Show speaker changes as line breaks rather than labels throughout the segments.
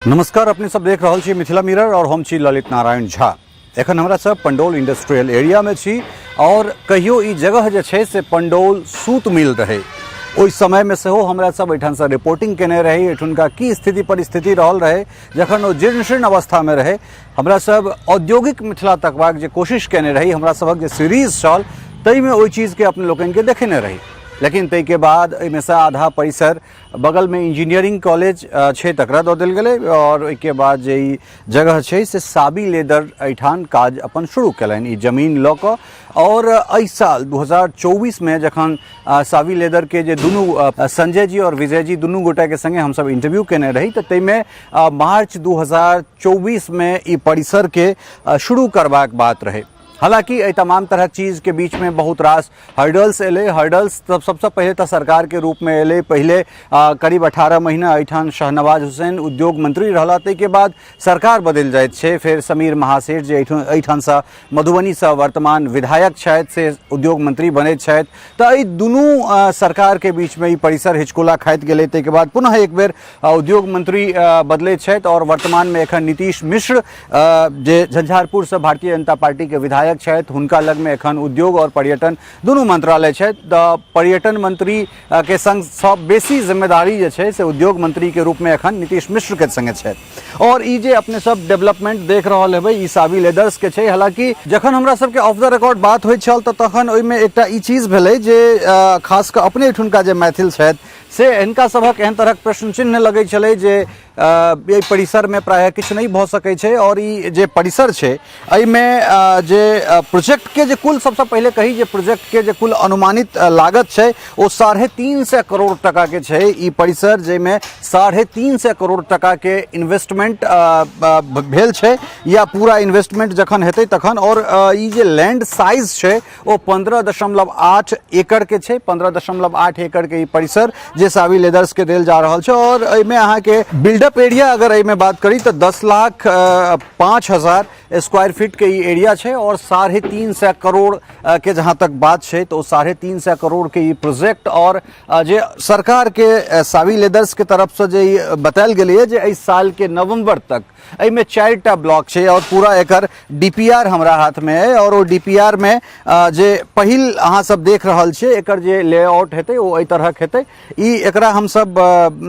नमस्कार, अपने सब देख रहल छी मिथिला मिरर और हम छी ललित नारायण झा। एखन हमरा सब पंडौल इंडस्ट्रियल एरिया में छी और कहियो ई जगह जे छै से पंडौल सूत मिल रहे। ओहि समय में सेहो हमरा सब एहिठामसँ रिपोर्टिंग केने रही, एहिठुनका की स्थिति परिस्थिति रहल रहे जखन ओ जीर्ण शीर्ण अवस्था में रहे। हमरा सब औद्योगिक मिथिला तकबाक जे कोशिश केने रही, हमरा सबक जे सीरीज छल ताहिमे ओहि चीजके अपने लोकनिके देखेने रही। लेकिन ताहिके बाद एहिमेसँ आधा परिसर बगलमे इंजीनियरिंग कॉलेज छै तकरा दऽ देल गेलै और ओहिके बाद जे ई जगह छै से साबी लेदर एहिठाम काज अपन शुरू केलनि ई जमीन लऽ कऽ। और एहि साल 2024 में जखन साबी लेदर के जे दुनू संजय जी और विजय जी दुनू गोटाके संगे हमसब इंटरव्यू केने रही तऽ ताहिमे मार्च 2024 में ई परिसरके शुरू करबाक बात रहै। हालांकि एहि तमाम तरहक चीजके बीचमे बहुत रास हर्डल्स एलै। हर्डल्स तब सबसँ पहिले तऽ सरकारके रूपमे एलै। पहिले करीब 18 महीना एहिठाम शहनवाज हुसैन उद्योग मंत्री रहला, ताहिके बाद सरकार बदलि जाइत छै। फेर समीर महासेठ जे एहिठामसँ मधुबनीसँ वर्तमान विधायक छथि से उद्योग मंत्री बनैत छथि। तऽ एहि दुनू सरकारके बीचमे ई परिसर हिचकोला खाइत गेलै। ताहिके बाद पुनः एक बेर उद्योग मंत्री बदलैत छथि और वर्तमानमे एखन नीतीश मिश्र जे झंझारपुरसँ भारतीय जनता पार्टीके विधायक छथि हुनका लगमे एखन उद्योग और पर्यटन दुनू मंत्रालय छथि। तऽ पर्यटन मंत्री के संग सब बेसी जिम्मेदारी जे छै से उद्योग मंत्री के रूपमे एखन नीतीश मिश्र के संगे छथि। और ई जे अपने सब डेवलपमेंट देख रहल हेबै ई सावी लेदर्स के छै। हालांकि जखन हमरा सबके ऑफ the record बात होइत छल तऽ तखन ओहिमे एकटा ई चीज भेलै जे खास कऽ अपने एहिठुनका जे मैथिल छथि से हिनका सभक एहन तरहक प्रश्न चिन्ह लगै छलै जे एहि परिसरमे प्रायः किछु नहि भऽ सकै छै। और ई जे परिसर छै एहिमे जे प्रोजेक्टके जे कुल सबसँ पहिले कही जे प्रोजेक्टके जे कुल अनुमानित लागत छै ओ 350 करोड़ टकाके छै। ई परिसर जाहिमे 350 करोड़ टकाके इन्वेस्टमेंट भेल छै या पूरा इन्वेस्टमेंट जखन हेतै तखन। और ई जे लैंड साइज छै ओ 15.8 एकड़ के छै। 15.8 एकड़ के ई परिसर जे सावी लेदर्स के देल जा रहल छै। और एहिमे अहाँके बिल्डअप एरिया अगर एहिमे बात करी तऽ 10,05,000 स्क्वायर फीट के ई एरिया छै और 350 करोड़ के जहाँ तक बात छै तो 350 करोड़ के ई प्रोजेक्ट। और जे सरकार के सावी लेदर्स के तरफ से जे ई बतायल गेलैए जे एहि साल के नवंबर तक एहिमे 4टा ब्लॉक छै और पूरा एकर डीपीआर हमरा हाथमे अइ। और ओ डीपीआर मे जे पहिल अहाँ सब देख रहल छियै एकर जे लेआउट हेतै ओ एहि तरहक हेतै। ई एकरा हमसब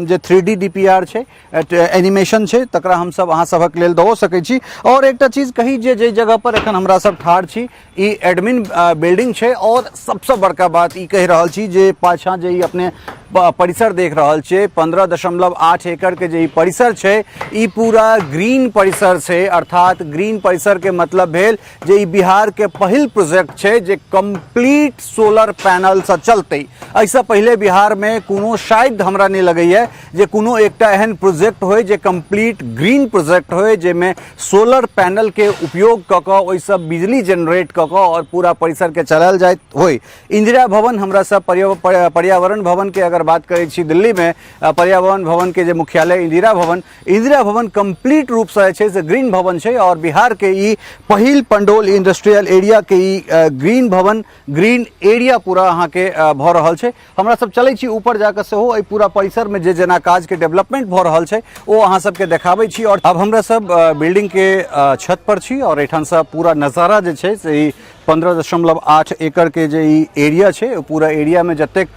जे थ्री डी डीपीआर छै, एनिमेशन छै, तकरा हमसब अहाँ सबक लेल दओ सकै छी। और एकटा चीज कही जे जाहि जगह पर एखन हमरा सब ठाढ़ छी ई एडमिन बिल्डिंग छै। और सबसँ बड़का बात ई कहि रहल छी जे पाछाँ जे ई अपने परिसर देख रहल छियै 15.8 एकड़ के जे ई परिसर छै ई पूरा ग्रीन परिसर छै। अर्थात ग्रीन परिसर के मतलब भेल जे ई बिहार के पहिल प्रोजेक्ट छै जे कंप्लीट सोलर पैनल से चलतै। एहिसँ पहिले बिहार में कोनो शायद हमरा नहि लगैए जे कोनो एकटा एहन प्रोजेक्ट होय जे कंप्लीट ग्रीन प्रोजेक्ट होय जाहिमे सोलर पैनल के उपयोग कऽ कऽ ओहिसँ बिजली जनरेट कऽ कऽ और पूरा परिसर के चलायल जाइत होय। इंदिरा भवन हमरा सब पर्यावरण भवन के अगर बात करै छी दिल्ली में, पर्यावरण भवन के जे मुख्यालय इंदिरा भवन, इंदिरा भवन कंप्लीट रूप से जे छै से ग्रीन भवन छै। और बिहार के ई पहिल पंडौल इंडस्ट्रियल एरिया के ई ग्रीन भवन, ग्रीन एरिया पूरा अहाँके भऽ रहल छै। हमरा सब चलै छी ऊपर जाकऽ सेहो एहि पूरा परिसरमे जे जेना काजके डेवलपमेंट भऽ रहल छै ओ अहाँ सबके देखाबै छी। और अब हमरा सब बिल्डिंग के छत पर छी और एहिठामसँ पूरा नजारा जे छै से ई 15.8 एकड़ के जे ई एरिया छै ओ पूरा एरियामे जतेक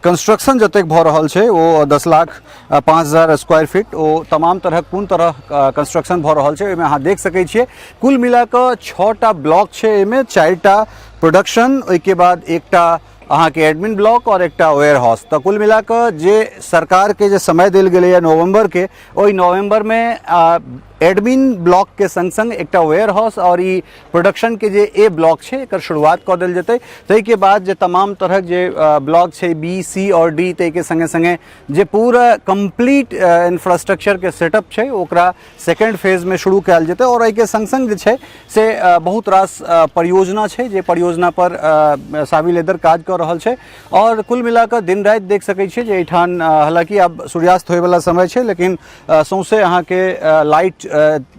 कंस्ट्रक्शन जतेक भऽ रहल छै ओ 10,05,000 स्क्वायर फीट ओ तमाम तरहक कोन तरह कंस्ट्रक्शन भऽ रहल छै ओहिमे अहाँ देख सकै छियै। कुल मिलाकऽ 6टा ब्लॉक छै एहिमे, 4टा प्रोडक्शन, ओहिके बाद एकटा अहाँके एडमिन ब्लॉक और एकटा वेयर हाउस। तऽ कुल मिलाकऽ जे सरकारके जे समय देल गेलैए नवम्बरके, ओहि नवम्बरमे एडमिन ब्लॉक के संग संग एकटा वेयर हाउस और ई प्रोडक्शन के जे ए ब्लॉक छै एकर शुरुआत कऽ देल जेतै। ताहिके बाद जे तमाम तरहक जे ब्लॉक छै बी, सी और डी, ताहिके संगे संगे जे पूरा कंप्लीट इंफ्रास्ट्रक्चर के सेटअप छै ओकरा सेकेंड फेज में शुरू कयल जेतै। और एहिके संग संग जे छै से बहुत रास परियोजना छै जे परियोजना पर सावी लेदर काज कऽ रहल छै। आओर कुल मिलाकऽ दिन राति देख सकै छियै जे एहिठाम हालाँकि आब सूर्यास्त होइवला समय छै, लेकिन सौंसे अहाँके लाइट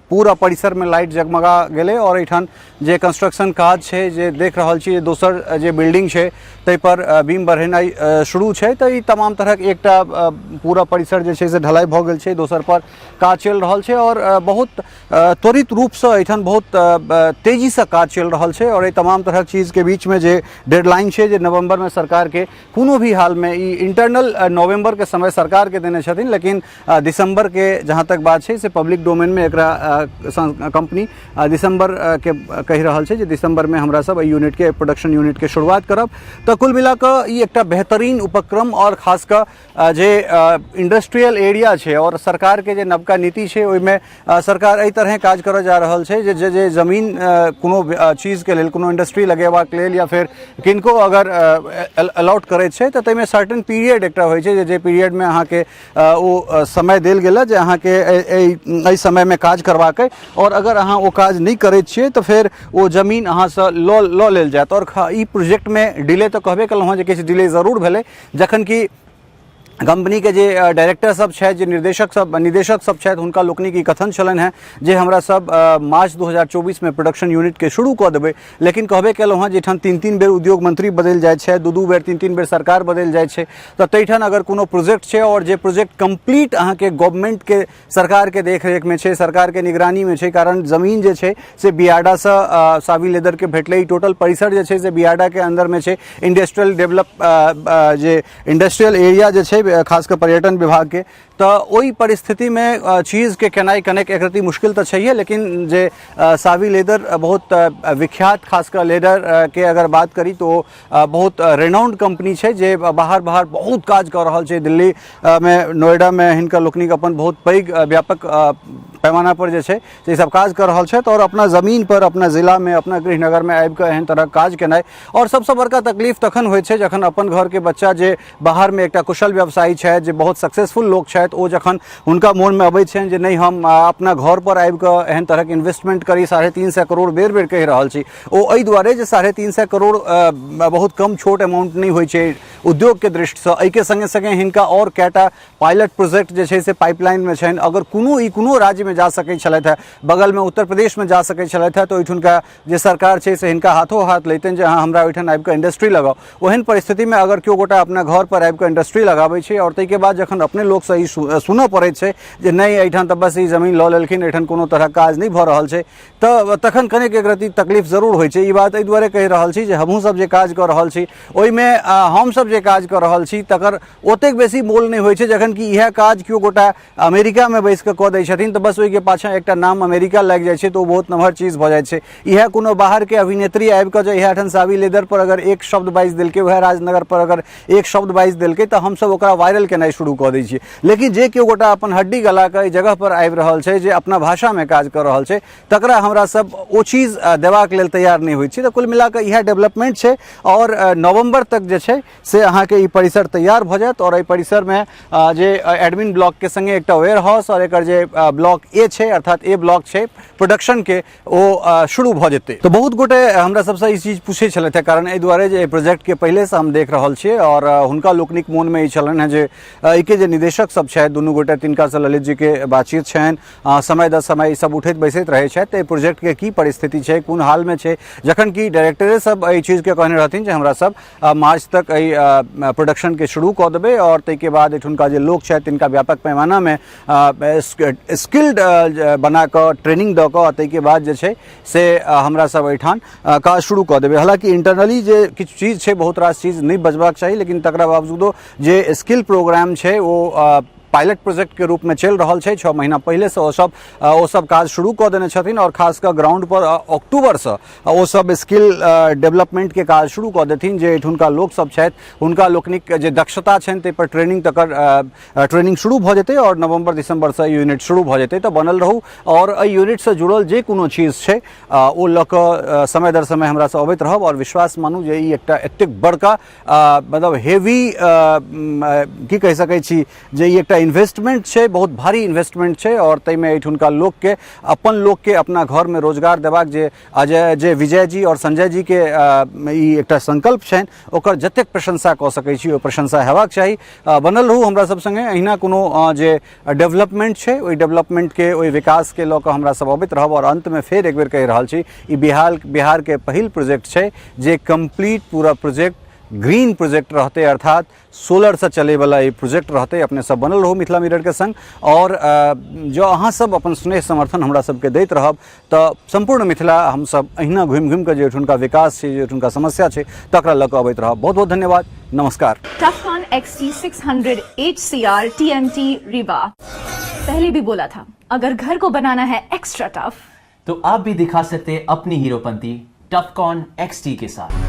पूरा परिसरमे लाइट जगमगा गेलै। आओर एहिठाम जे कंस्ट्रक्शन काज छै जे देख रहल छी, दोसर जे बिल्डिंग छै ताहिपर बीम बढ़ेनाइ शुरू छै। तऽ ई तमाम तरहक एकटा पूरा परिसर जे छै से ढलाई भऽ गेल छै, दोसर पर काज चलि रहल छै आओर बहुत त्वरित रूपसँ एहिठाम बहुत तेजीसँ काज चलि रहल छै। आओर एहि तमाम तरहक चीजके बीचमे जे डेडलाइन छै जे नवम्बरमे सरकारके कोनो भी हालमे ई इंटरनल नवम्बरके समय सरकारके देने छथिन, लेकिन दिसंबरके जहाँ तक बात छै से पब्लिक डोमेनमे एकरा कंपनी दिसंबर के कहि रहल छै जे दिसंबरमे हमरा सब एहि यूनिटके प्रोडक्शन यूनिटके शुरुआत करब। तऽ कुल मिलाकऽ ई एकटा बेहतरीन उपक्रम आओर खास कऽ जे इंडस्ट्रियल एरिया छै आओर सरकारके जे नवका नीति छै ओहिमे सरकार एहि तरहे काज करऽ जा रहल छै जे जे जे जमीन कोनो चीजके लेल कोनो इंडस्ट्री लगेबाक लेल या फेर किनको अगर अलॉट करैत छै तऽ ताहिमे सर्टेन पीरियड एकटा होइ छै जे पीरियडमे अहाँके ओ समय देल गेल जे अहाँके एहि एहि समयमे काज करबाक अइ आओर अगर अहाँ ओ काज नहि करै छियै तऽ फेर ओ जमीन अहाँसँ लऽ लऽ लेल जायत। आओर ई प्रोजेक्टमे डिले तऽ कहबे केलहुँ हँ जे किछु डिले जरूर भेलै, जखन कि कंपनीके जे डायरेक्टर सब छथि, जे निर्देशक सब निदेशक सब छथि, हुनका लोकनिक ई कथन छलनि हेँ जे हमरा सब मार्च 2024 मे प्रोडक्शन यूनिटके शुरू कऽ देबै। लेकिन कहबे केलहुँ हँ जे एहिठाम 3-3 बेर उद्योग मंत्री बदलि जाइ छै, 2-2 बेर 3-3 बेर सरकार बदलि जाइ छै, तऽ ताहिठाम अगर कोनो प्रोजेक्ट छै आओर जे प्रोजेक्ट कम्प्लीट अहाँके गवर्नमेंटके सरकारके देखरेखमे छै, सरकारके निगरानीमे छै, कारण जमीन जे छै से बियाडासँ सावी लेदरके भेटलै, ई टोटल परिसर जे छै से बियाडाके अन्दरमे छै। इंडस्ट्रियल डेवलप जे इंडस्ट्रियल एरिया जे छै खास कऽ पर्यटन विभागके, तऽ ओहि परिस्थितिमे चीजके केनाइ कनेक एक रत्ती मुश्किल तऽ छैहे, लेकिन जे सावी लेदर बहुत विख्यात खास कऽ लेदर के अगर बात करी तऽ ओ बहुत रेनाउंड कंपनी छै जे बाहर बाहर बहुत काज कऽ रहल छै। दिल्ली मे नोएडामे हिनकर लोकनिक अपन बहुत पैघ व्यापक पैमाना पर जे छै से ई सब काज कऽ रहल छथि आओर अपना जमीन पर अपना जिलामे अपना गृहनगरमे आबि कऽ एहन तरहक काज केनाइ। आओर सबसँ बड़का तकलीफ तखन होइ छै जखन अपन घरके बच्चा जे बाहरमे एकटा कुशल व्यवसायी छथि, जे बहुत सक्सेसफुल लोक छथि, ओ जखन हुनका मोनमे अबै छनि जे नहि हम अपना घरपर आबि कऽ एहन तरहक इन्वेस्टमेंट करी, 350 करोड़ बेर बेर कहि रहल छी, ओ एहि दुआरे जे 350 करोड़ बहुत कम छोट अमाउंट नहि होइ छै उद्योगके दृष्टिसँ। एहिके सङ्गे सङ्गे हिनका आओर कएटा पायलट प्रोजेक्ट जे छै से पाइपलाइनमे छनि। अगर कोनो ई कोनो राज्यमे जा सकै छलथि हेँ, बगलमे उत्तर प्रदेशमे जा सकै छलथि हेँ, तऽ ओहिठुनका जे सरकार छै से हिनका हाथो हाथ लैतनि जे अहाँ हमरा ओहिठाम आबिकऽ इंडस्ट्री लगाउ। ओहन परिस्थितिमे अगर केओ गोटा अपना घरपर आबिकऽ इंडस्ट्री लगाबै छै आओर ताहिके बाद जखन अपने लोकसँ ई सुनऽ पड़ै छै जे नहि एहिठाम तऽ बस ई जमीन लऽ लेलखिन, एहिठाम कोनो तरहक काज नहि भऽ रहल छै, तऽ तखन कनेक एक रत्ती तकलीफ जरूर होइ छै। ई बात एहि दुआरे कहि रहल छी जे हमहूँसभ जे काज कऽ रहल छी ओहिमे हमसभ जे काज कऽ रहल छी तकर ओतेक बेसी मोल नहि होइ छै, जखन कि इएह काज केओ गोटा अमेरिकामे बैस कऽ कऽ दै छथिन तऽ बस ओहिके पाछाँ एकटा नाम अमेरिका लागि जाइ छै तऽ ओ बहुत नमहर चीज भऽ जाइ छै। इएह कोनो बाहरके अभिनेत्री आबि कऽ जे इएह ठाम सावी लेदर पर अगर एक शब्द बाजि देलकै, उएह राजनगर पर अगर एक शब्द बाजि देलकै तऽ हमसभ ओकरा वायरल केनाइ शुरू कऽ दै छियै। लेकिन जे केओ गोटा अपन हड्डी गला कऽ एहि जगह पर आबि रहल छै, जे अपना भाषामे काज कऽ रहल छै, तकरा हमरा सब ओ चीज देबाक लेल तैयार नहि होइ छी। तऽ कुल मिलाकऽ इएह डेवलपमेंट छै आओर नवम्बर तक जे छै से अहाँके ई परिसर तैयार भऽ जायत। आओर एहि परिसरमे जे एडमिन ब्लॉकके सङ्गे एकटा वेयर हाउस आओर एकर जे ब्लॉक ए छै, अर्थात ए ब्लॉक छै प्रोडक्शनके, ओ शुरू भऽ जेतै। तऽ बहुत गोटे हमरा सबसँ ई चीज पूछै छलथि हेँ, कारण एहि दुआरे जे एहि प्रोजेक्टके पहिलेसँ हम देख रहल छियै आओर हुनका लोकनिक मोनमे ई छलनि हेँ जे एहिके जे निदेशक सब छथि दुनू गोटे, तिनकासँ ललित जीके बातचीत छनि, समय दर समय ई सब उठैत बैसैत रहै छथि, तऽ एहि प्रोजेक्टके की परिस्थिति छै, कोन हालमे छै, जखन कि डायरेक्टरे सब एहि चीजके कहने रहथिन जे हमरा सब मार्च तक एहि प्रोडक्शनके शुरू कऽ देबै आओर ताहिके बाद एहिठुनका जे लोक छथि तिनका व्यापक पैमानामे स्किल्ड बना कऽ ट्रेनिंग दऽ कऽ ताहिके बाद जे छै से हमरा सब एहिठाम काज शुरू कऽ देबै। हालाँकि इंटरनली जे किछु चीज छै, बहुत रास चीज नहि बजबाक चाही, लेकिन तकरा बावजूदो जे स्किल प्रोग्राम छै ओ पायलट प्रोजेक्टके रूपमे चलि रहल छै। 6 महीना पहिलेसँ ओ सब काज शुरू कऽ देने छथिन आओर खास कऽ ग्राउंड पर अक्टूबरसँ ओ सब स्किल डेवलपमेंटके काज शुरू कऽ देथिन। जे एहिठुनका लोक सब छथि हुनका लोकनिक जे दक्षता छनि ताहि पर ट्रेनिंग, तकर ट्रेनिंग शुरू भऽ जेतै आओर नवम्बर दिसम्बरसँ यूनिट शुरू भऽ जेतै। तऽ बनल रहू आओर एहि यूनिटसँ जुड़ल जे कोनो चीज छै ओ लऽ कऽ समय दर समय हमरासँ अबैत रहब। आओर विश्वास मानू जे ई एकटा एतेक बड़का मतलब हेवी की कहि सकै छी जे ई एकटा इन्वेस्टमेंट छै, बहुत भारी इन्वेस्टमेंट छै आओर ताहिमे एहिठुनका लोकके, अपन लोकके अपना घरमे रोजगार देबाक जे अजय जे विजय जी आओर संजय जीके ई एकटा संकल्प छनि, ओकर जतेक प्रशंसा कऽ सकै छी ओ प्रशंसा हेबाक चाही। बनल रहू हमरा सब सङ्गे। अहिना कोनो जे डेवलपमेंट छै, ओहि डेवलपमेंटके, ओहि विकासके लऽ कऽ हमरा सब अबैत रहब। आओर अन्तमे फेर एक बेर कहि रहल छी, ई बिहारके पहिल प्रोजेक्ट छै जे कम्प्लीट पूरा प्रोजेक्ट ग्रीन प्रोजेक्ट रहतै, अर्थात सोलरसँ चलैवला ई प्रोजेक्ट रहतै। अपने सब बनल रहू मिथिला मिररके सङ्ग आओर जँ अहाँ सब अपन स्नेह समर्थन हमरा सबके दैत रहब तऽ सम्पूर्ण मिथिला हमसब अहिना घुमि घुमि कऽ जे एहिठुनका विकास छै, जे एहिठुनका समस्या छै, तकरा लऽ कऽ अबैत रहब। बहुत बहुत धन्यवाद, नमस्कार।
Tufcon XT600 HCR TMT Rewa। पहले भी बोला था, अगर घर को बनाना है एक्स्ट्रा टफ
तो आप भी दिखा सकते हैं अपनी हीरोपंती टफकॉन XT के साथ।